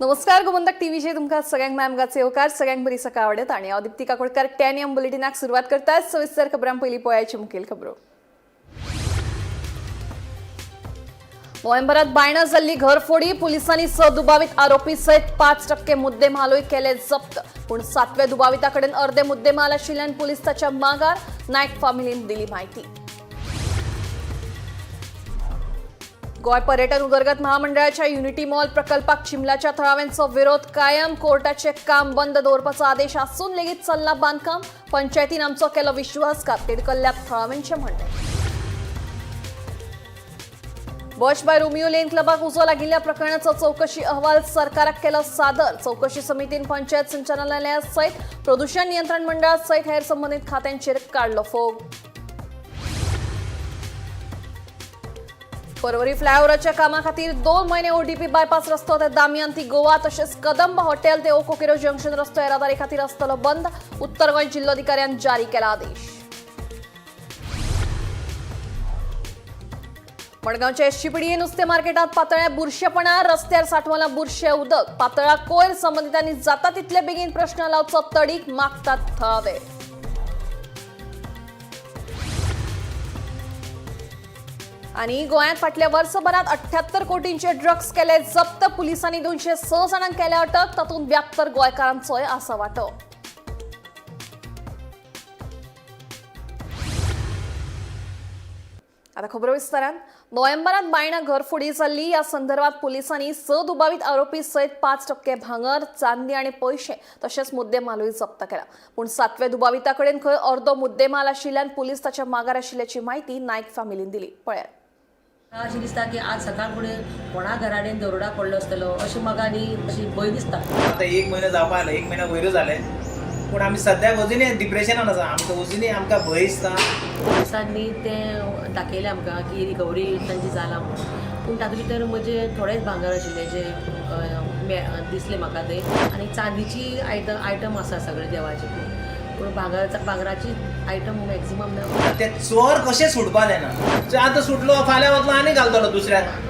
नमस्कार, गोमंतक टीव्हीचेर तुमकां सगळ्यांक मॅम येवकार. सगळ्यांक बरी सकाळ आवडत आणि हांव दीप्ती काकोडकर 10 AM बुलेटिनाक सुरवात करतात. सविस्तर खबरां पयलीं पळयाची मुखेल खबरो. नोव्हेंबरात बायणा जाल्ली घरफोडी, पुलिसांनी 6 दुबावीत आरोपी सयत 5% मुद्देमालूय केले जप्त. पूण सातव्या दुबाविता कडेन अर्दे मुद्देमाल आशिल्ल्यान पुलीस ताच्या मागार. नायक फामिलीन दिली माहिती. गोंय पर्यटन उदरगत महामंडळाच्या युनिटी मॉल प्रकल्पाक चिमलाच्या थळाव्यांचो विरोध कायम. कोर्टाचे काम बंद दवरपाचो आदेश आसून लेगीत चल्ला बांदकाम. पंचायतीन आमचो केलो विश्वासघात, तिडकल्ल्या थळाव्यांचें म्हणणें. बश बाय रोमियो लेन क्लबाक उजो लागिल्ल्या प्रकरणाचो चवकशी अहवाल सरकाराक केलो सादर. चवकशी समितीन पंचायत संचालनालया सयत प्रदूषण नियंत्रण मंडळा सयत हेर संबंदीत खात्यांचेर काडलो फोग. परवरी फ्लायओव्हराच्या कामा खातीर 2 महिने ओडीपी बायपास रस्तो ते दामियान ती गोवा तशेंच कदंब हॉटेल ते ओकोकेरो जंक्शन रस्तो येरादारी खातीर आसतलो बंद. उत्तर गोंय जिल्लोधिकाऱ्यान जारी केला आदेश. मडगांवच्या एसजीपीडीए नुस्तें मार्केटात पातळ्या बुरशेपणा. रस्त्यार साठवला बुरशे उदक. पातळा कोयर. संबंदितांनी जाता तितले बेगीन प्रश्न लावचो तडीक, मागतात थळावे. आणि गोंयांत फाटल्या वर्सभरात 78 कोटींचे ड्रग्स केले जप्त. पुलिसांनी 206 जाणांक केल्या अटक. तातूंत 72 गोंयकारांचोय आसा वांटो. आता खबर विस्तारान. नोव्हेंबरात बायणा घरफोडी जाल्ली. या संदर्भात पोलिसांनी 6 दुबावीत आरोपी सयत 5% भांगर, चांदी आणि पैसे तशेंच मुद्देमालूय जप्त केला. पूण सातव्या दुबाविता कडेन खंय अर्दो मुद्देमाल आशिल्ल्यान पुलीस ताच्या मागार आशिल्ल्याची माहिती नायक फॅमिलीन दिली. पळयात. अशें दिसता की आज सकाळ फुडें कोणा घराडेन दरोडा पडलो आसतलो अशें म्हाका आनी अशी भंय दिसता. आतां एक म्हयनो जावपा आयलो, एक म्हयनो वयरूच जालें, पूण आमी सद्याक अजुनूय डिप्रेशनान आसा. आमकां अजुनूय आमकां भंय दिसता. पुलिसांनी तें दाखयलें आमकां की रिकवरी तांची जाला म्हणून, पूण तातूंत भितर म्हजे थोडेच भांगर आशिल्ले जे दिसले म्हाका ते आनी चांदीची आयटम आसा सगळे देवाचे, पूण भांगराची आयटम मॅक्झिमम ना. ते चोर कशें सुटपा जायना. आतां सुटलो, फाल्यां वतलो आनी घालतलो दुसऱ्याक.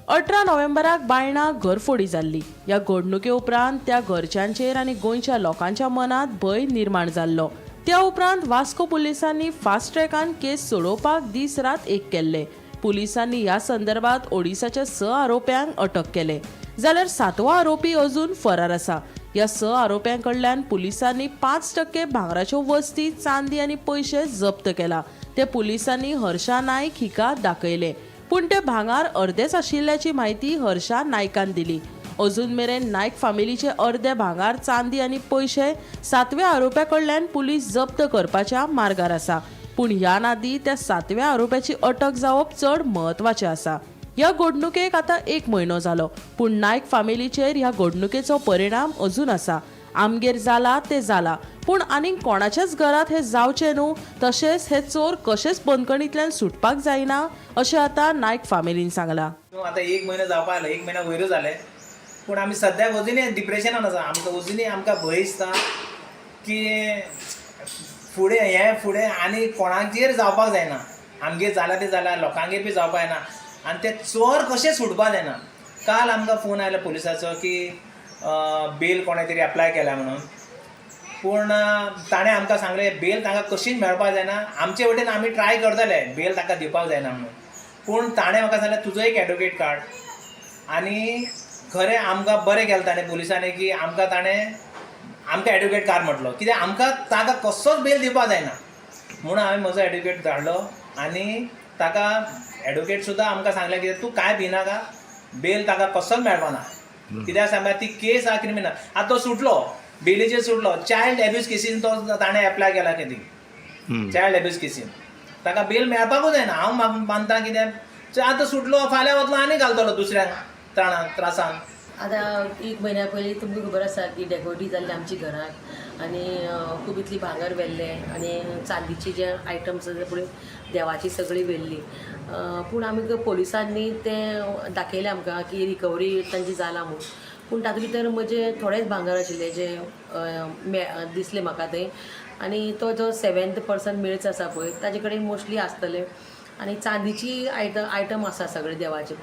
अठरा नोव्हेंबराक बायणा घरफोडी जाल्ली. ह्या घडणुके उपरांत त्या घरच्यांचेर आनी गोंयच्या लोकांच्या मनांत भंय निर्माण जाल्लो. त्या उपरांत वास्को पुलिसांनी फास्ट ट्रॅकान केस सोडोवपाक दीस रात एक केल्ले. पुलिसांनी ह्या संदर्भात ओडिसाच्या 6 आरोप्यांक अटक केले, जाल्यार सातवो आरोपी अजून फरार आसा. ह्या 6 आरोप्यां कडल्यान पुलिसांनी 5% भांगराच्यो वस्ती, चांदी आनी पयशे जप्त केला. ते पुलिसांनी हर्षा नायक हिका दाखयले, पूण ते भांगार अर्देच आशिल्ल्याची माहिती हर्षा नायकान दिली. अजून मेरेन नायक फामिलीचे अर्दे भांगार, चांदी आनी पयशे सातव्या आरोप्या कडल्यान पुलीस जप्त करपाच्या मार्गार आसा. पूण ह्या नादी त्या सातव्या आरोप्याची अटक जावप चड म्हत्वाचें आसा. ह्या घडणुकेक आतां 1 म्हयनो जालो, पूण नायक फामिलीचेर ह्या घडणुकेचो परिणाम अजून आसा. आमगेर जाला ते जाला, पूण आनीक कोणाच्याच घरात हे जावचें न्हू, तशेंच हे चोर कशेंच बंदखणींतल्यान सुटपाक जायना अशें आतां नायक फामिलीन सांगलां. आतां एक म्हयनो जावपा आयलो, एक म्हयनो वयरूच जालें, पूण आमी सद्याक अजुनूय डिप्रेशनान आसा. आमकां अजुनूय आमकां भंय दिसता की फुडें हें फुडें आनी कोणाचेर जावपाक जायना. आमगेर जालां तें जालां, लोकांगेर बी जावपाक जायना आनी ते चोर कशें सुटपाक जायना. काल आमकां फोन आयलो पुलिसाचो की बेल कोणें तरी एप्लाय केल्या म्हणून, पूण ताणें आमकां सांगलें बेल तांकां कशीच मेळपाक जायना. आमचे वटेन आमी ट्राय करतले बेल ताका दिवपाक जायना म्हणून, पूण ताणें म्हाका सांगलें तुजो एक एडवोकेट काड. आनी खरें आमकां बरें केलें ताणें पुलिसांनी की आमकां ताणें आमकां एडवोकेट काड म्हटलो, कित्याक आमकां ताका कसोच बेल दिवपाक जायना म्हणून हांवें म्हजो एडवोकेट धाडलो आनी ताका एडवोकेट सुद्दां आमकां सांगलें की तूं कांय भिनाका, बेल ताका कसोच मेळपाना, कित्याक सांगता ती केस आहा क्रिमिनल. आतां तो सुटलो, बेलीचेर सुटलो. चायल्ड एब्यूज केसीन तो ताणें एप्लाय केला कितें, चायल्ड एब्यूज केसीन ताका बेल मेळपाकूच जायना. हांव मानता कितें आतां सुटलो, फाल्यां वतलो आनी घालतलो दुसऱ्यांक त्रासान. आतां 1 म्हयन्या पयलीं तुमकां खबर आसा की डेकोटी जाल्ली आमच्या घराक आनी खूब इतली भांगर व्हेल्लें आनी चांदीची जे आयटम्स आसा पळय देवाची सगळी व्हेल्ली. पूण आमी पोलिसांनी तें दाखयलें आमकां की रिकवरी तांची जाला म्हूण, पूण तातूंत भितर म्हजे थोडेच भांगर आशिल्ले जे दिसले म्हाका थंय. आनी तो जो 7th person मिळच आसा पळय ताजे कडेन मोस्टली आसतले. आनी चांदीची आयटम आसा सगळे देवाचे,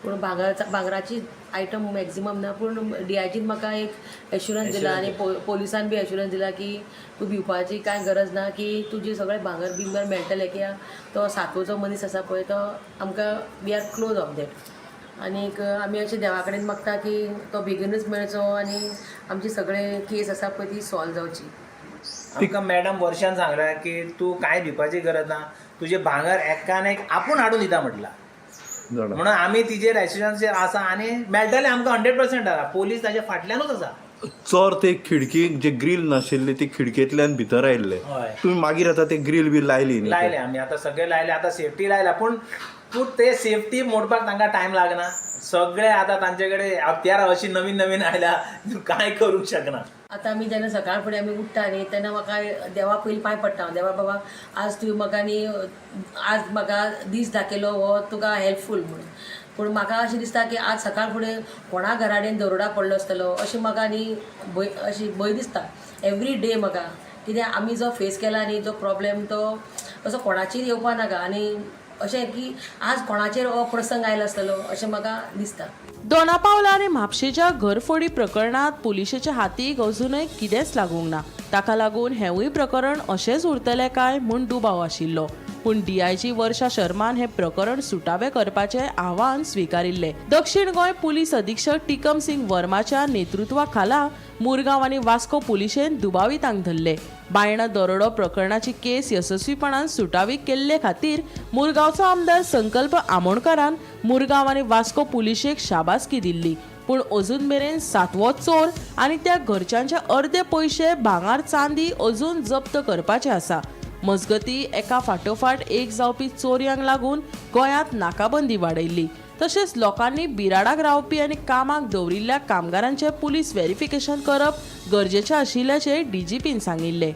पूण भांगराची आयटम मॅक्झिमम ना. पूण डीआयजीन म्हाका एक एश्युरन्स दिला आनी पोलिसान बी एश्युरन्स दिला की तूं भिवपाची कांय गरज ना, की तुजें सगळें भांगर बिंगर मेळटलें, कित्याक तो सातवो जो मनीस आसा पळय तो आमकां we are close of that. आनीक आमी अशें देवा कडेन मागता की तो बेगीनूच मेळचो आनी आमची सगळे केस आसा पळय ती सॉल्व जावची. आमकां मॅडम वर्षान सांगलां की तूं कांय भिवपाची गरज ना, तुजें भांगर एकान एक आपूण हाडून दिता म्हटलां. म्हणून आमी तिजेर एश्युरन्सीर आसा आनी मेळटलें आमकां 100% आसा. पोलीस ताच्या फाटल्यानूच आसा. चोर ते खिडकी जे ग्रील नाशिल्ले ते खिडकेंतल्यान भितर आयिल्ले, तुमी मागीर आतां ते ग्रील बी लायली न्ही? लायले आमी आतां सगळे लायले, आतां सेफ्टी लायला, पूण ते सेफ्टी मोडपाक तांकां टायम लागना. सगळे आतां तांचे कडेन हत्यारां अशी नवीन नवीन आयल्या, कांय करूंक शकना. आतां आमी जेन्ना सकाळ फुडें आमी उठ्ठा न्ही तेन्ना म्हाका देवा पयलीं पांय पडटा हांव, देवा बाबा आज तुवें म्हाका न्ही आज म्हाका दीस दाखयलो हो तुका हेल्पफूल म्हणून. पूण म्हाका अशें दिसता की आज सकाळ फुडें कोणा घरा कडेन दरोडा पडलो आसतलो अशें म्हाका न्ही भंय, अशी भंय दिसता एवरी डे म्हाका. कित्याक आमी जो फेस केला न्ही जो प्रॉब्लेम तो असो कोणाचेर येवपा नाका, आनी अशें की आज कोणाचेर हो प्रसंग आयलो आसतलो अशें म्हाका दिसता. दोनापावला आनी म्हापशेच्या घरफोडी प्रकरणांत पुलिशेच्या हातीक अजुनय कितेंच लागूंक ना. ताका लागून हेंवूय प्रकरण अशेंच उरतलें काय म्हूण दुबाव आशिल्लो. पूण डीआयजी वर्षा शर्मान हें प्रकरण सुटावें करपाचें आव्हान स्विकारिल्लें. दक्षिण गोंय पुलीस अधीक्षक टिकम सिंग वर्माच्या नेतृत्वा खाला मुरगांव आनी वास्को पुलिशेन दुबावितांक धरले. बायणा दरोडो प्रकरणाची केस येसस्वीपणान सुटावी केल्ले खातीर मुरगांवचो आमदार संकल्प आमोणकारान मुरगांव आनी वास्को पुलिशेक शाबासकी दिल्ली. पूण अजून मेरेन 7वो चोर आनी त्या घरच्यांचे अर्दे पयशे भांगर चांदी अजून जप्त करपाचे आसा. मजगती एका फाटोफाट एक जावपी चोरयांक लागून गोंयांत नाकाबंदी वाडयल्ली. तशेंच लोकांनी बिराडाक रावपी आनी कामाक दवरिल्ल्या कामगारांचें पुलीस व्हेरिफिकेशन करप गरजेचें आशिल्ल्याचें डीजीपीन सांगिल्लें.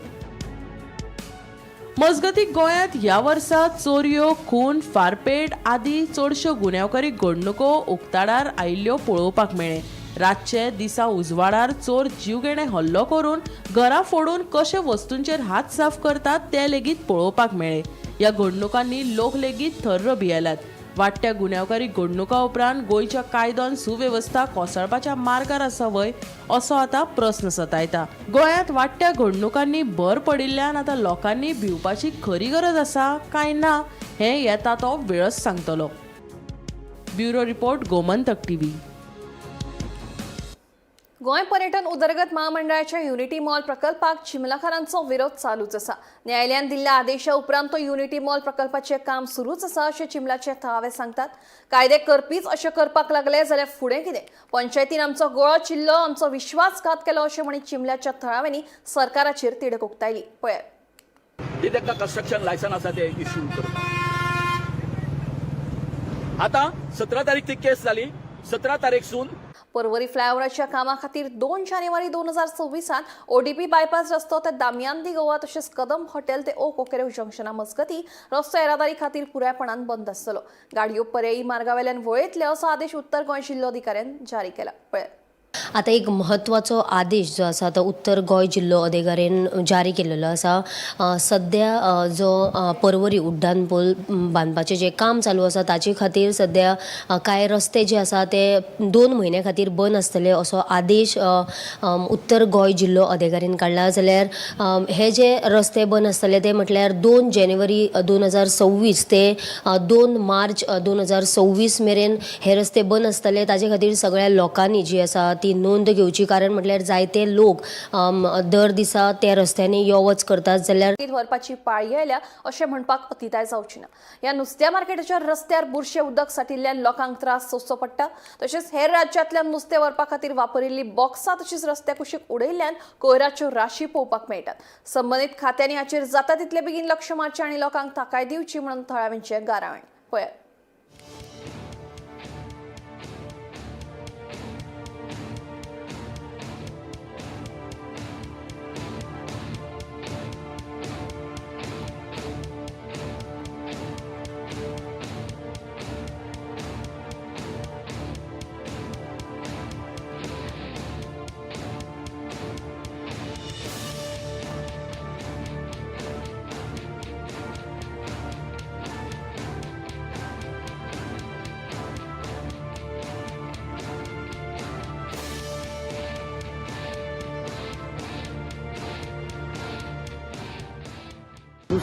मजगती गोंयांत ह्या वर्सा चोरयो, खून, फारपेट आदी चडश्यो गुन्यांवकारी घडणुको उक्ताडार आयिल्ल्यो पळोवपाक मेळ्ळे. रातचे दिसा उजवाडार चोर जीवघेणे हल्लो करून घरां फोडून कशे वस्तूंचेर हात साफ करतात ते लेगीत पळोवपाक मेळ्ळे. ह्या घडणुकांनी लोक लेगीत थर्र भियेल्यात. वाडट्या गुन्यांवकारी घडणुकां उपरांत गोंयच्या कायदो सुवेवस्था कोसळपाच्या मार्गार आसा व्हय असो आतां प्रस्न सतायता. गोंयांत वाडट्या घडणुकांनी भर पडिल्ल्यान आतां लोकांनी भिवपाची खरी गरज आसा काय ना हें येता तो वेळच सांगतलो. Bureau report, Gomantak TV. Goa पर्यटन उदरगत महामंडळाच्या युनिटी मॉल प्रकल्पाक चिमलाकारांचो विरोध चालूच आसा. न्यायालयान दिल्ल्या आदेशा उपरांत तो युनिटी मॉल प्रकल्पाचें काम सुरूच आसा अशें चिमलाचे थळावे सांगतात. कायदे करपीच अशें करपाक लागले जाल्यार फुडें कितें? पंचायतीन आमचो गळो चिल्लो, आमचो विश्वासघात केलो अशें म्हणीत चिमल्याच्या थळाव्यांनी सरकाराचेर तिडक उक्तायली. पळयात. ती तांकां कन्स्ट्रक्शन लायसन आसा ते इश्यू करता. आतां 17 तारीख ती केस जाली, 17 तारीख सून पर्वरी फ्लायओव्हराच्या कामा खातीर 2 जानेवारी 2026 ओडीपी बायपास रस्तो ते दामयान दी गोवा तशेंच कदम हॉटेल ते ओक ओकेरेव जंक्शना मजगती रस्तो येरादारी खातीर पुरायपणान बंद आसतलो. गाडयो पर्यायी मार्गावेल्यान वळयतले असो आदेश उत्तर गोंय जिल्लोधिकाऱ्यान जारी केला. पळयात. आतां एक म्हत्वाचो आदेश जो आसा तो उत्तर गोंय जिल्लो अधिकाऱ्यान जारी केल्लो आसा. सद्या जो पर्वरी उड्डाण पूल बांदपाचें जें काम चालू आसा ताचे खातीर सद्या कांय रस्ते जे आसा ते 2 म्हयन्या खातीर बंद आसतले असो आदेश उत्तर गोंय जिल्लो अधिकाऱ्यान काडला. जाल्यार हे जे रस्ते बंद आसतले ते म्हटल्यार 2 जानेवारी 2026 ते 2 मार्च 2026 मेरेन हे रस्ते बंद आसतले. ताजे खातीर सगळ्या लोकांनी जी आसा ती नोंद घेवची, कारण म्हटल्यार जायते लोक दर दिसा त्या रस्त्यांनी यो वच करतात. जाल्यार व्हरपाची पाळी आयल्या अशें म्हणपाक अतिताय जावची ना. ह्या नुस्त्या मार्केटाच्या रस्त्यार बुरशें उदक साठिल्ल्यान लोकांक त्रास सोंसचो पडटा. तशेंच हेर राज्यांतल्यान नुस्तें व्हरपा खातीर वापरिल्ली बॉक्सां तशींच रस्त्या कुशीक उडयल्ल्यान कोयराच्यो राशी पळोवपाक मेळटात. संबंदीत खात्यांनी हाचेर जाता तितले बेगीन लक्ष मारचें आनी लोकांक थाकाय दिवची म्हणून थळाव्यांचें गाराणें. पळयात.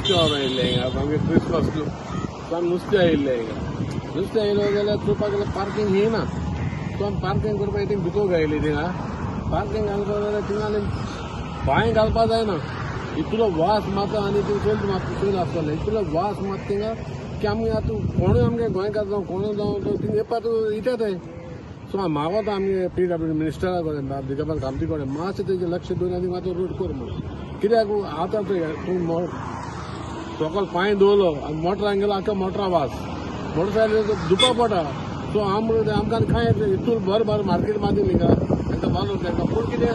नुस्तें व्हरोन आयिल्लें हिंगा आमगे क्रिसमस सो आमी नुस्तें आयिल्लें हिंगा नुस्तें आयलो जाल्यार चोवपाक गेल्यार पार्कींग ही ना. सो आमी पार्कींग करपाक थिंग भितर घायली. थिंगा पार्कींग घालपा जाल्यार थिंगा आनी बांय घालपा जायना, इतलो वास मारता आनी थिंग चोयल चोयल आसतलें, इतलो वास मारता थिंगा की आमगे आतां कोणूय आमगे गोंयकार जावं कोणूय जावं थिंग येवपाक इतें थंय. सो हांव मागोता आमगे पीडब्ल्यू मिनिस्टरा कडेन, दिगंबर कामती कडेन, मातशें तेजें लक्ष दिवन आनी मातसो रोड कर म्हणून. कित्याक आतां तूं सोकोल पांय दवरलो आनी मोटरान गेलो, आख्खा मोटरा वास, मोटरसायकल दुपा पडटा. सो आमकां कांय हितून भर भर मार्केट बांदिल्ली हिंगा तांकां बांदून तांकां. पूण कितें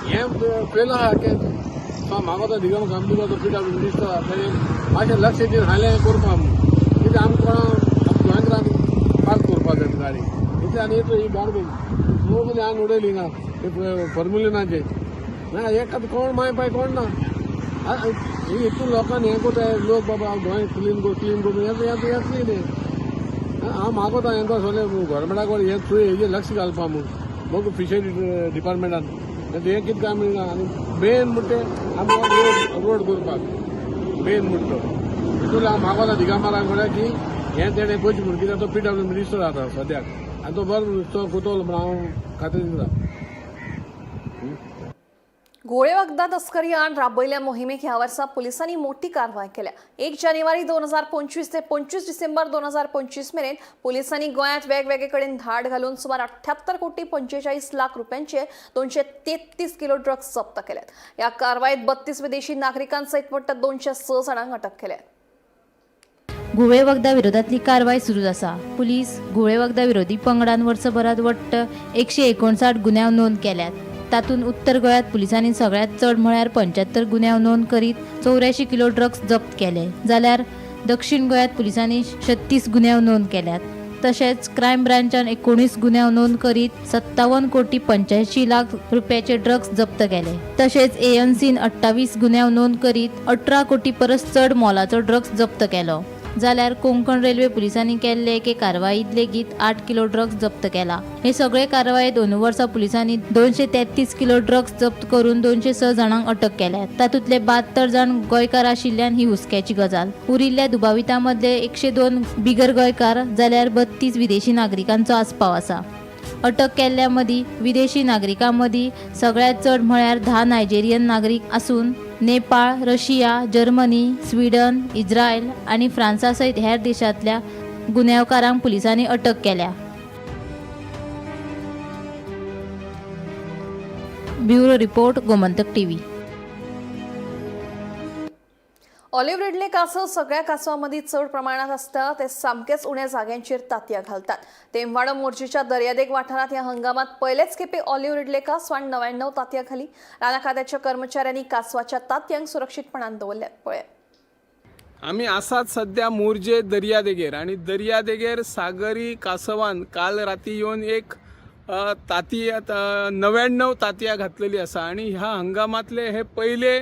हें पेलो आहा की सो हांव मागोता दिगंबर कामती कडेन, पीडब्ल्यू मिनिस्टर तेणें मातशें लक्ष दिवन हालें करपा म्हणून. कित्याक आमकां कोणा गोंयकारांक पार्क करपा जाय गाडी इतलें आनी येतलो ही गार्बेज सगळी हांगा उडयली हिंगा फॉर्मुलिनाचे ना एकाद कोण माय पाय कोण ना. हितून लोकांनी हें करता लोक, बाबा हांव गोंय क्लीन कर क्लीन करून येतली न्ही. हांव मागोता हेंकां सगळें गोवोरमेंटा कडेन हें चोय हेजेर लक्ष घालपा म्हूण, मग फिशरी डिपार्टमेंटान हें कितें काय म्हणना. आनी मेन म्हणटा तें आमकां रोड करपाक मेन म्हणटा तो हितून हांव मागोता दिगंबरा कडेन की हें तेणें करचें म्हूण. कित्याक तो पीडब्ल्यू मिनिस्टर आसा सद्याक आनी तो बरो तो करतलो म्हूण हांव खात्री दिता. घोळे वखदां तस्करी आड राबयल्ल्या मोहिमेक ह्या वर्सा पुलिसांनी मोठी कारवाय केल्या. 1 जानेवारी 2025 ते 25 डिसेंबर 2025 मेरेन पुलिसांनी गोंयांत वेगवेगळे कडेन धाड घालून सुमार 78 कोटी 45 लाख रुपयांचे 233 किलो ड्रग्ज जप्त केल्यात. ह्या कारवायेत 32 विदेशी नागरिकांसयत वट्ट 206 जाणांक अटक केल्या. घुंवळे वखदां विरोधांतली कारवाय सुरू आसा. पुलीस घुंवळे वखदां विरोधी पंगडान वर्सभरांत वट्ट 159 गुन्यांव नोंद केल्यात. तातूंत उत्तर गोंयांत पुलिसांनी सगळ्यांत चड म्हळ्यार 75 गुन्यांव नोंद करीत 84 किलो ड्रग्ज जप्त केले, जाल्यार दक्षीण गोंयांत पुलिसांनी 36 गुन्यांव नोंद केल्यात. तशेंच क्रायम ब्रांचान 19 गुन्यांव नोंद करीत 57 कोटी 85 लाख रुपयाचे ड्रग्ज जप्त केले. तशेंच एएनसीन 28 गुन्यांव नोंद करीत 18 कोटी परस चड मोलाचो ड्रग्ज जप्त केलो. जाल्यार कोंकण रेल्वे पुलिसांनी केल्ले एके कारवायेंत लेगीत 8 किलो ड्रग्ज जप्त केला. हे सगळे कारवायेंत अंदू वर्सा पुलिसांनी 233 किलो ड्रग्ज जप्त करून 206 जाणांक अटक केल्या. तातूंतले 72 जाण गोंयकार आशिल्ल्यान ही हुस्क्याची गजाल. उरिल्ल्या दुबावितां मदले 102 बिगर गोंयकार जाल्यार 32 विदेशी नागरिकांचो आस्पाव आसा. अटक केल्ल्या मदीं विदेशी नागरिकां मदीं सगळ्यांत चड म्हळ्यार 10 नायजेरियन नागरीक आसून Nepal, Russia, Germany, Sweden, Israel आनी फ्रांसा सयत हेर देशांतल्या गुन्यांवकारांक पुलिसांनी अटक केल्या. Bureau report, Gomantak TV. Olive ridley कासव सगळ्या कासवांमदीं चड प्रमाणात आसता. ते सामकेच उण्या जाग्यांचेर तांतयां घालतात. तेमवाडो मोर्जीच्या दर्यादेग वाठारांत ह्या हंगामात पयलेच खेपे ऑलिव्ह रिडले कासवान 99 तांतयां घाली. राना खात्याच्या कर्मचाऱ्यांनी कासवाच्या तांतयांक सुरक्षीतपणान दवरल्यात. पळयात. आमी आसात सध्या मोरजे दर्यादेगेर आनी दर्यादेगेर सागरी कासवान काल राती येवन एक तांतयां 99 तांतयां घातलेली आसा आनी ह्या हंगामांतले हे पयले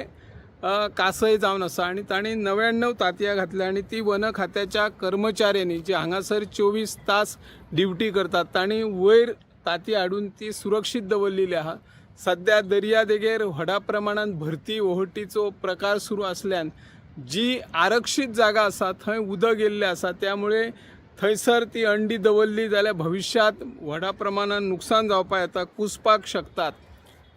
कासय जावन आसा आनी तांणी 99 तांतयां घातल्या आनी ती वन खात्याच्या कर्मचाऱ्यांनी जे हांगासर 24 तास ड्युटी करतात तांणी वयर तांतयां हाडून ती सुरक्षीत दवरलेली आहा. सध्या दर्यादेगेर व्हडा प्रमाणान भरती ओहटीचो प्रकार सुरू आसल्यान जी आरक्षीत जागा आसा थंय उदक गेल्लें आसा, त्यामुळे थंयसर ती अंडी दवरली जाल्यार भविश्यांत व्हडा प्रमाणान नुकसान जावपाक येता, कुसपाक शकतात.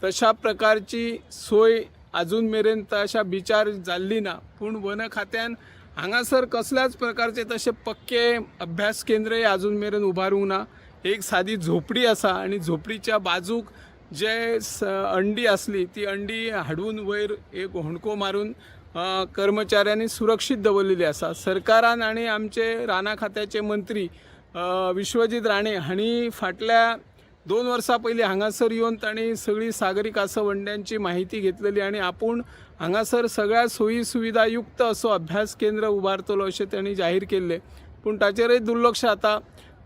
तशा प्रकारची सोय अजून मेरेन तशा बिचार जाल्ली ना, पूण वन खात्यान हांगासर कसल्याच प्रकारचे तशे पक्के अभ्यास केंद्रय अजून मेरेन उबारूंक ना. एक सादी झोपडी आसा आनी झोपडीच्या बाजूक जे अंडी आसली ती अंडी हाडून वयर एक होंडको मारून कर्मचाऱ्यांनी सुरक्षीत दवरलेली आसा. सरकारान आनी आमचे रानां खात्याचे मंत्री विश्वजीत राणे हांणी फाटल्या 2 वर्सां पयलीं हांगासर येवन तांणी सगळी सागरी कासव अंड्यांची माहिती घेतलेली आनी आपूण हांगासर सगळ्या सोयी सुविधा युक्त असो अभ्यास केंद्र उबारतलो अशें तांणी जाहीर केल्लें, पूण ताचेरय दुर्लक्ष जाता.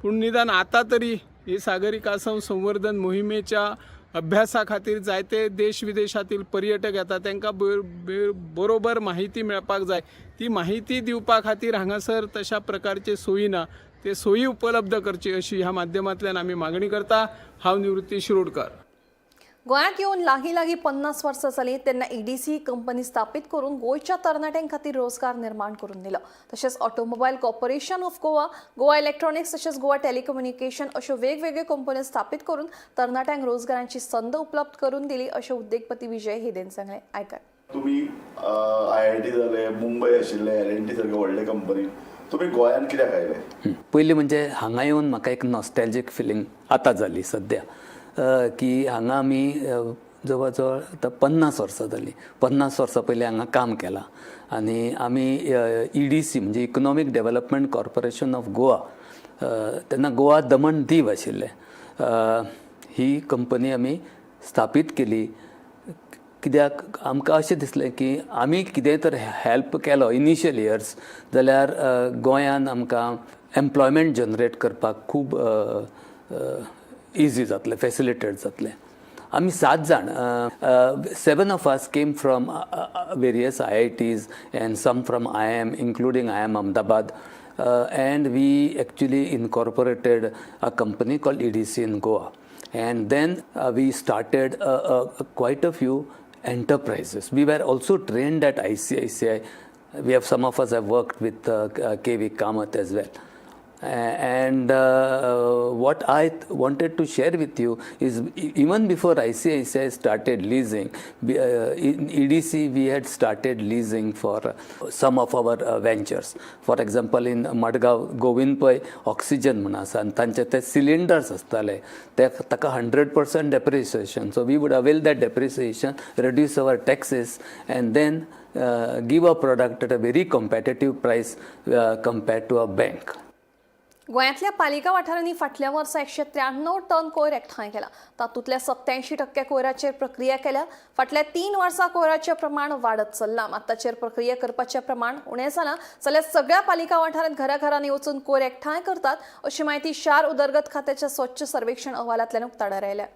पूण निदान आतां तरी ही सागरी कासव संवर्धन मोहिमेच्या अभ्यासा खातीर जायते देश विदेशातील पर्यटक येतात, तांकां बरोबर माहिती मेळपाक जाय. ती माहिती दिवपा खातीर हांगासर तशा प्रकारचे सोयी ना, ते सोयी उपलब्ध करची अशी ह्या माध्यमांतल्यान आमी मागणी करता. हांव निवृत्ती शिरोडकर. गोंयांत येवन लागीं लागीं 50 वर्सां जालीं तेन्ना ईडीसी कंपनी स्थापीत करून गोंयच्या तरणाट्यां खातीर रोजगार निर्माण करून दिलो. तशेंच automobile corporation of Goa, Goa electronics तशेंच गोवा टेलिकम्युनिकेशन अश्यो वेगवेगळ्यो कंपन्यो स्थापीत करून तरणाट्यांक रोजगारांची संद उपलब्ध करून दिली अशें उद्देगपती विजय हेदेन सांगलें. आयकात. तुमी IIT जाले, मुंबय आशिल्ले, L&T सारके व्हडले कंपनी, तुमी गोंयांत कित्याक आयले? पयलीं म्हणजे हांगा येवन म्हाका एक नॉस्टॅल्जीक फिलींग आतां जाली सद्या, की हांगा आमी जवळ जवळ आतां 50 वर्सां जालीं, 50 वर्सां पयलीं हांगा काम केलां आनी आमी EDC म्हणजे economic development corporation of Goa, तेन्ना गोवा दमण दीव आशिल्लें, ही कंपनी आमी स्थापीत केली. कित्याक आमकां अशें दिसलें की आमी कितें तर हेल्प केलो इनिशियल इयर्स जाल्यार गोंयान आमकां एम्प्लॉयमेंट जनरेट करपाक खूब इजी जातलें, फेसिलिटेट जातलें. आमी 7 जाण, 7 of us came from various IITs and some from IIM, including IIM Ahmedabad, and we actually incorporated a company called EDC in Goa. And then we started quite a few enterprises. We were also trained at ICICI. We have, some of us have worked with KV Kamath as well. And what I wanted to share with you is, even before ICICI started leasing, in EDC we had started leasing for some of our ventures. For example, in Madgaon, Govind Pai oxygen म्हूण आसा आनी तांचे ते cylinders आसताले, ते ताका 100% depreciation. So we would avail that depreciation, reduce our taxes and then give a product at a very competitive price compared to a bank. गोंयांतल्या पालिका वाठारांनी फाटल्या वर्सा 193 टन कोयर एकठांय केला. तातूंतल्या 87% कोयराचेर प्रक्रिया केल्या. फाटल्या 3 वर्सां कोयराचें प्रमाण वाडत चल्लां. मात ताचेर प्रक्रिया करपाचें प्रमाण उणें जालां जाल्यार सगळ्या पालिका वाठारांत घराघरांनी वचून कोयर एकठांय करतात अशी म्हायती शार उदरगत खात्याच्या स्वच्छ सर्वेक्षण अहवालांतल्यान उक्ताडार आयल्या.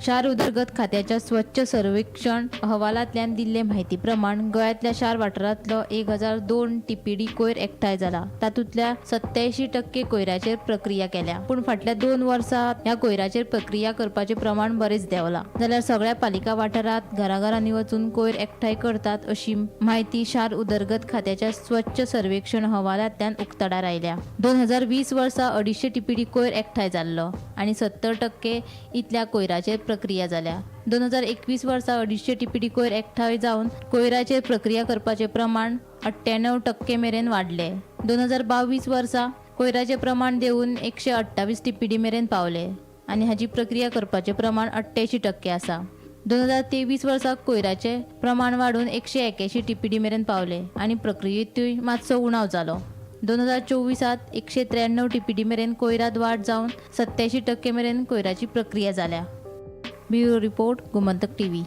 शार उदरगत खात्याच्या स्वच्छ सर्वेक्षण अहवालांतल्यान दिल्ले म्हायती प्रमाण गोंयांतल्या शार वाठारांतलो 1002 TPD कोयर एकठांय जाला. तातूंतल्या 87% कोयराचेर प्रक्रिया केल्या. पूण फाटल्या 2 वर्सां ह्या कोयराचेर प्रक्रिया करपाचें प्रमाण बरेंच देंवलां. जाल्यार सगळ्या पालिका वाठारांत घराघरांनी वचून कोयर एकठांय करतात अशी म्हायती शार उदरगत खात्याच्या स्वच्छ सर्वेक्षण अहवालांतल्यान उक्ताडार आयल्या. 2020 वर्सा 250 TPD कोयर एकठांय जाल्लो आनी 70% इतल्या कोयराचेर प्रक्रिया जाल्या. 2021 वर्सा 250 TPD कोयर एकठांय जावन कोयराचेर प्रक्रिया करपाचें प्रमाण 98% मेरेन वाडलें. 2022 वर्सा कोयराचें प्रमाण देंवून 128 TPD मेरेन पावलें आनी हाची प्रक्रिया करपाचें प्रमाण 88% आसा. 2023 वर्सा कोयराचें प्रमाण वाडून 181 TPD मेरेन पावलें आनी प्रक्रियेंतूय मातसो उणाव जालो. 2024 193 TPD मेरेन कोयरांत वाड जावन 87% मेरेन कोयराची प्रक्रिया जाल्या. Bureau report, Gomantak TV.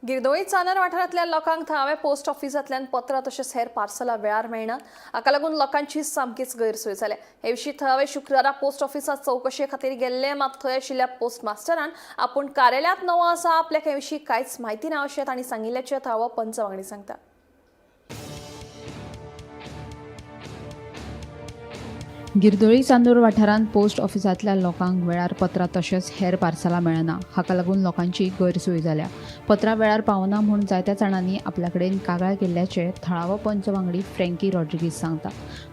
Girdoli Chandor वाठारांतल्या लोकांक थळाव्या पोस्ट ऑफिसांतल्यान पत्रां तशेंच हेर पार्सलां वेळार मेळनात. हाका लागून लोकांची सामकीच गैरसोय जाल्या. हे विशीं थळावे शुक्रारा पोस्ट ऑफिसांत चवकशे खातीर गेल्ले, मात थंय आशिल्ल्या पोस्ट मास्टरान आपूण कार्यालयांत नवो आसा, आपल्याक हे विशीं कांयच म्हायती ना अशें तांणी सांगिल्ल्याचें थळावो पंच वांगडी सांगता. गिरदोळी चांदोर वाठारांत पोस्ट ऑफिसांतल्या लोकांक वेळार पत्रां तशेंच हेर पार्सलां मेळना. हाका लागून लोकांची गैरसोय जाल्या. पत्रां वेळार पावना म्हूण जायत्या जाणांनी आपल्या कडेन कागाळ केल्ल्याचें थळावो पंच वांगडी फ्रँकी रॉड्रिगीज सांगता.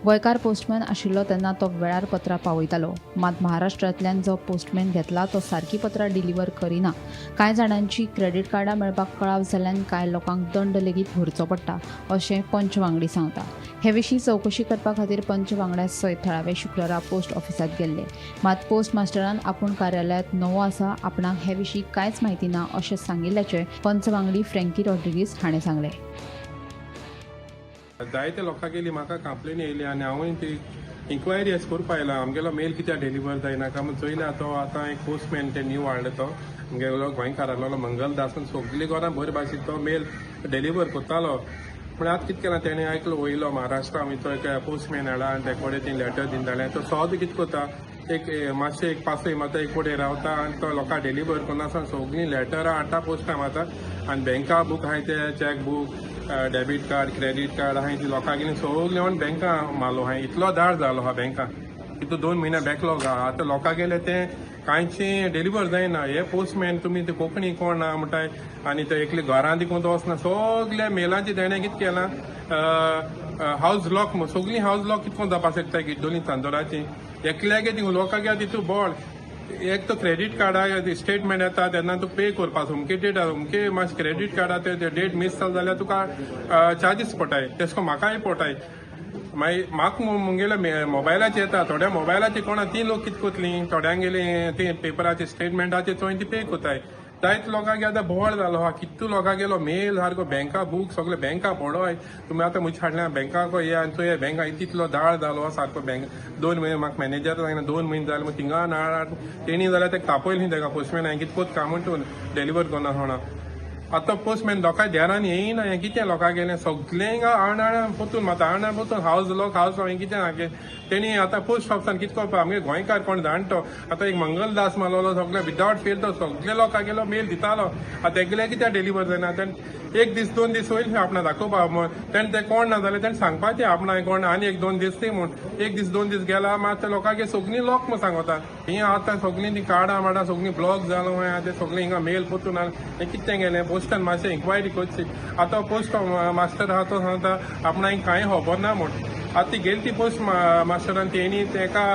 गोंयकार पोस्टमॅन आशिल्लो तेन्ना तो वेळार पत्रां पावयतालो. मात महाराष्ट्रांतल्यान जो पोस्टमॅन घेतला तो सारकी पत्रां डिलिव्हर करिना. कांय जाणांची क्रेडीट कार्डां मेळपाक कळाव जाल्ल्यान कांय लोकांक दंड लेगीत भरचो पडटा अशें पंच वांगडी सांगता. हे विशीं चवकशी करपा खातीर पंच वांगड्या सयत थळावे शुक्रारा पोस्ट ऑफिसांत गेल्ले. मात पोस्ट मास्टरान आपूण कार्यालयांत नवो आसा, आपणाक हे विशीं कांयच म्हायती ना अशें सांगिल्ल्याचें पंच वांगडी फ्रँकी रॉड्रिगीज हाणें सांगलें. जायते लोकांगेली म्हाका कंप्लेन येयली आनी हांवूय ती इन्क्वायरी अशें करपा आयला आमगेलो मेल कित्याक डिलिव्हर जायना काय म्हूण चोयल्या. तो आतां एक पोस्टमॅन ते न्यू हाडलो तो आमगेलो गोंयकार आसलेलो मंगलदास, सगली गोरां बरे भाशेन तो मेल डिलिव्हर करतालो. पूण आतां कितें केलां तेणें आयकलो वयलो महाराष्ट्रा तो एक पोस्टमॅन हाडला आनी ते कडेन ती लेटर दिताले. तो सद कितें करता, एक मातशें एक पासय मारता, एक कडेन रावता आनी तो लोकांक डिलिव्हर करना. सगलीं लेटरां हाडटा पोस्टां मारता आनी बँका बूक आहाय ते cheque book, debit card, credit card आहाय ती लोकांगेली सगलें ऑन बँका मारलो आहाय. इतलो दाळ जालो आहा बँका, तितू 2 म्हयने बॅकलॉग आहा. आतां लोकांगेले तें कांयचें डिलिव्हर जायना. हे पोस्टमॅन तुमी ते कोंकणी कोण ना म्हणटाय आनी ते एकले घरां दिकून तो वचना. सगल्या मेलांचें तेणें कितें केलां, हावज लॉक, सगलीं हावज लॉक कितको जावपाक शकता गिड्डोली चांदोराची. एकल्यागे ती लोकांक तितू बळ. एक तो क्रेडीट कार्डा स्टेटमेंट येता तेन्ना तूं पे करपाक अमके डेट, अमके मातशें क्रेडीट कार्डा ते डेट मीस जाल जाल्यार तुका चार्जीस पडटाय. तेश कोन म्हाकाय पडटाय. मागीर म्हाका मुगेल्या मोबायलाचेर येता, थोड्या मोबायलाचेर कोणा ती लोक कितें करतली, थोड्यांगेली ती पेपराचे स्टेटमेंटाचे चोय ती पे करताय. जायत लोकांक आतां बोवाळ जालो आहा, कितू लोकांक गेलो मेल सारको बँका बूक सगळे बँका पडोय. तुमी आतां म्हजे हाडल्या बँकाक ये आनी चोय बँका तितलो दाळ जालो आहा सारको बँक. 2 म्हयने म्हाका मॅनेजर सांगना, 2 म्हयने जाले म्हण थिंगा नाळ तेणी जाल्यार तेका तापयलें तेका पोस्टमॅन हांवें कितकोच काम म्हणटून डिलिव्हर करना सोणा. आतां पोस्टमॅन लोकां देरान येयना. हें कितें लोकांक गेलें सगळें हिंगा आण आण पोतून माता आण आण पोतून हावज लॉक हावज लॉक हें कितें सारकें. तेणी आतां पोस्ट ऑफिसान कितें करपा, आमगे गोंयकार कोण जाण तो आतां एक मंगलदास मारलेलो सगळे विदावट फेल तो सगळे लोकांक गेलो मेल दितालो. आतां तेगेले कित्याक डिलिव्हर जायना. तेणें 1 दीस 2 दीस वयले आपणा दाखोवपा, तेणें ते कोण ना जाल्यार तेणें सांगपाचें आपणा कोण आनी 1-2 दीस ती म्हूण. 1 दीस 2 दीस गेला मात लोकांक सगळीं लोक म्हूण सांगता. ही आतां सगळीं ती कार्डां माडां सगळीं ब्लॉक जालो तें सगळीं हिंगा मेल पोतून हें कितें गेलें. पोस्टान मातशें इन्क्वायरी करची. आतां पोस्ट मास्टर आहा तो सांगता आपणाक कांय खबर ना म्हूण. आतां ती गेली ती पोस्ट मास्टरान तेणी तेका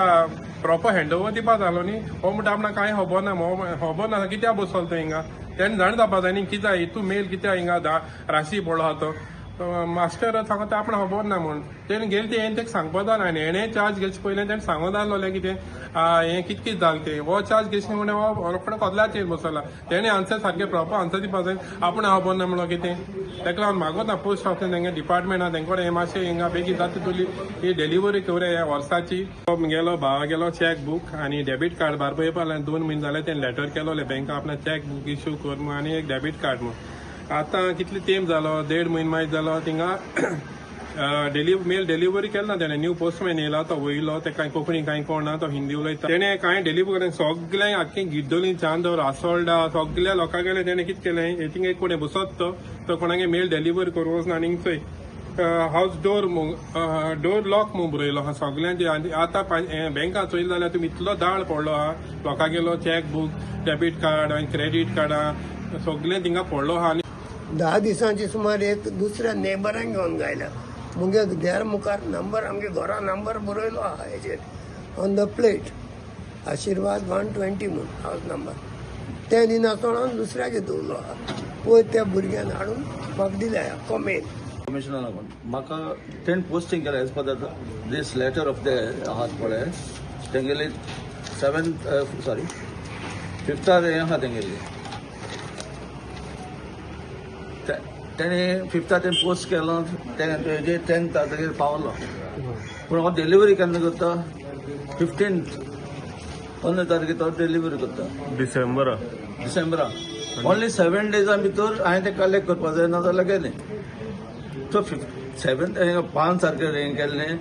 प्रोपर हँड ओवर दिवपा जालो न्ही. हो म्हणटा आपणाक कांय खबर ना, खबर ना कित्याक बसलो तो हिंगा. तेणें जाण जावपा जाय न्ही कित्याक हितू मेल कित्याक हिंगा राशी पडलो आहा तो. मास्टर सांगता आपणाक खबर ना म्हूण. तेणें गेले ती हें तेका सांगपा जाय आनी हेणें चार्ज घेवचे पयलें तेणें सांगूं जाय कितें हें कितें कितें जालें तें. हो चार्ज घेवचे म्हणून हो रोखडो कदलाचेर बसला. तेणें आन्सर सारकें प्रोपर आन्सर दिवपा जाय. आपणाक खबर ना म्हणून कितें तेका लागून मागोता पोस्ट ऑफिसान तेंगे डिपार्टमेंट आहा तेंकडे हें मातशें हिंगा बेगीन जाता तुली ही डिलिव्हरी करुया ह्या वर्साची. गेलो भावा गेलो चॅक बूक आनी डेबीट कार्ड बार पळयपा 2 म्हयने जाले तेणें लेटर केलोलें बँका आपणा चॅक बूक इश्यू कर म्हूण आनी एक डेबीट कार्ड म्हूण. आतां कितले तेंप जालो, 1.5 म्हयने मागीर जालो थिंगा मेल डिलिव्हरी केला ना तेणें. न्यू पोस्टमॅन येयला तो वयलो, ते कांय कोंकणी कांय कोण ना, तो हिंदी उलयता. तेणें कांय डिलिव्हरी केलें सगळें आख्खें गिड्डोली चांदोर आसोल्डा सगळ्या लोकां गेलें. तेणें कितें केलें थिंगा एक कोणें बसत तो कोणागे मेल डिलिव्हरी करूं वचना आनी चोय हावज डोर डोर लॉक म्हूण बरयलो आहा सगळ्यांचे. आनी आतां बँकां चोयलें जाल्यार तुमी इतलो दाळ पडलो आहा लोकां गेलो चॅक बूक डेबीट कार्ड आनी क्रेडीट कार्डां सगळें थिंगा पडलो आहा. 10 दिसांची सुमार एक दुसऱ्या नेबरांक घेवन गायल्या. मुगे देर मुखार नंबर आमगे घरा नंबर बरयलो आहा हेजेर ऑन the plate आशिर्वाद 120 म्हूण हावज नंबर. ते दिनासतना दुसऱ्याक दवरलो आहा. पयर त्या भुरग्यान हाडून म्हाका दिल्या आख्खो मेल. कमिशनर म्हाका तेणें पोस्टींग केलें as per this letter of the आहात पळय तेंगेली 5th हें आहा तेंगेली. तेणें 5th तेणें पोस्ट केलो तेणें 10th तागेर पावलो. पूण हो डिलिव्हरी केन्ना करता, 15th 15 तारखे तो डिलिव्हरी करता डिसेंबरा. ओन्ली 7 डेजां भितर हांवें तें कलेक्ट करपा जाय, ना जाल्यार गेलें. सो 7 5 तारखेर हें केल्लें,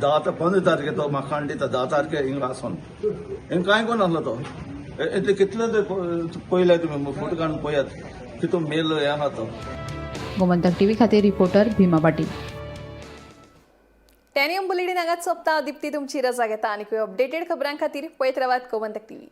10 15 तारखे तो म्हाका हाडून दिता. 10 तारखे हिंगा आसोन हिंगा कांय कोण आसलो तो. इतले कितले पयले तुमी फोटो काडून पळयात तितून मेल हें आहा तो. गोमंतक टीव्ही खातीर रिपोर्टर भीमा पाटील. टॅनियम बुलेटिन हांगाच सोंपता. दीप्ती तुमची रजा घेता आनी अपडेटेड खबरां खातीर पळयत रावात गोमंतक टीव्ही.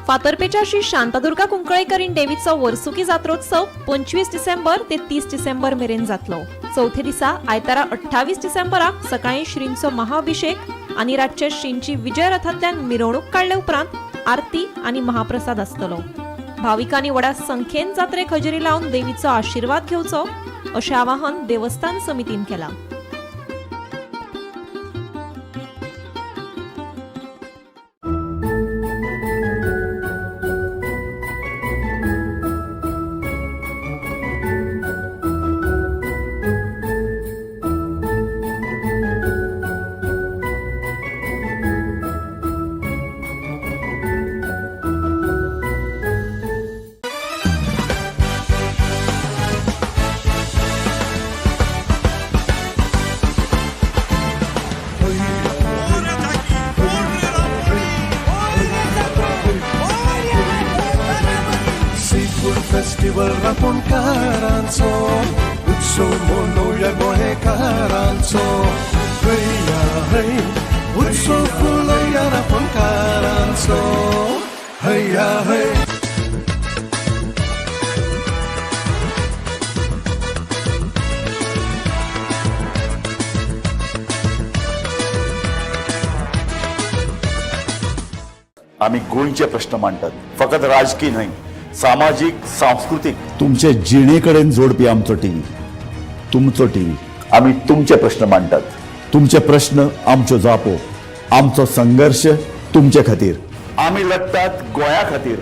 फातर्पेच्या श्री शांतादुर्गा कुंकळेकरीन देवीचो वर्सुकी जात्रोत्सव 25 डिसेंबर ते 30 डिसेंबर मेरेन जातलो. चवथे दिसा आयतारा 28 डिसेंबराक सकाळीं श्रींचो महाअभिषेक आनी रातचे श्रींची विजय रथांतल्यान मिरवणूक काडले उपरांत आरती आनी महाप्रसाद आसतलो. भाविकांनी व्हडा संख्येन जात्रेक हजेरी लावन देवीचो आशिर्वाद घेवचो अशें आवाहन देवस्थान समितीन केलां. फेस्टिवल रापोणकारांचो, उत्सव मनोवया गोंयकारांचो. हया हय, उत्सव फुलोवया रापोणकारांचो. हया हय. आमी गोंयचे प्रश्न मांडटात, फकत राजकीय न्हय, सामाजीक, सांस्कृतीक, तुमचे जिणे कडेन जोडपी आमचो टीव्ही, तुमचो टीव्ही. आमी तुमचे प्रश्न मांडटात, तुमचे प्रश्न आमच्यो जापो, आमचो संघर्श तुमचे खातीर. आमी लढटात गोंया खातीर,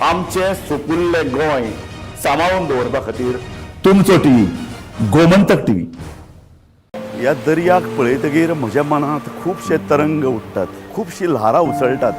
आमचें सुपुल्लें गोंय सांबाळून दवरपा खातीर. तुमचो टीव्ही, गोमंतक टीव्ही. ह्या दर्याक पळयतगीर म्हज्या मनांत खुबशे तरंग उठ्ठात, खुबशीं ल्हारां उसळटात.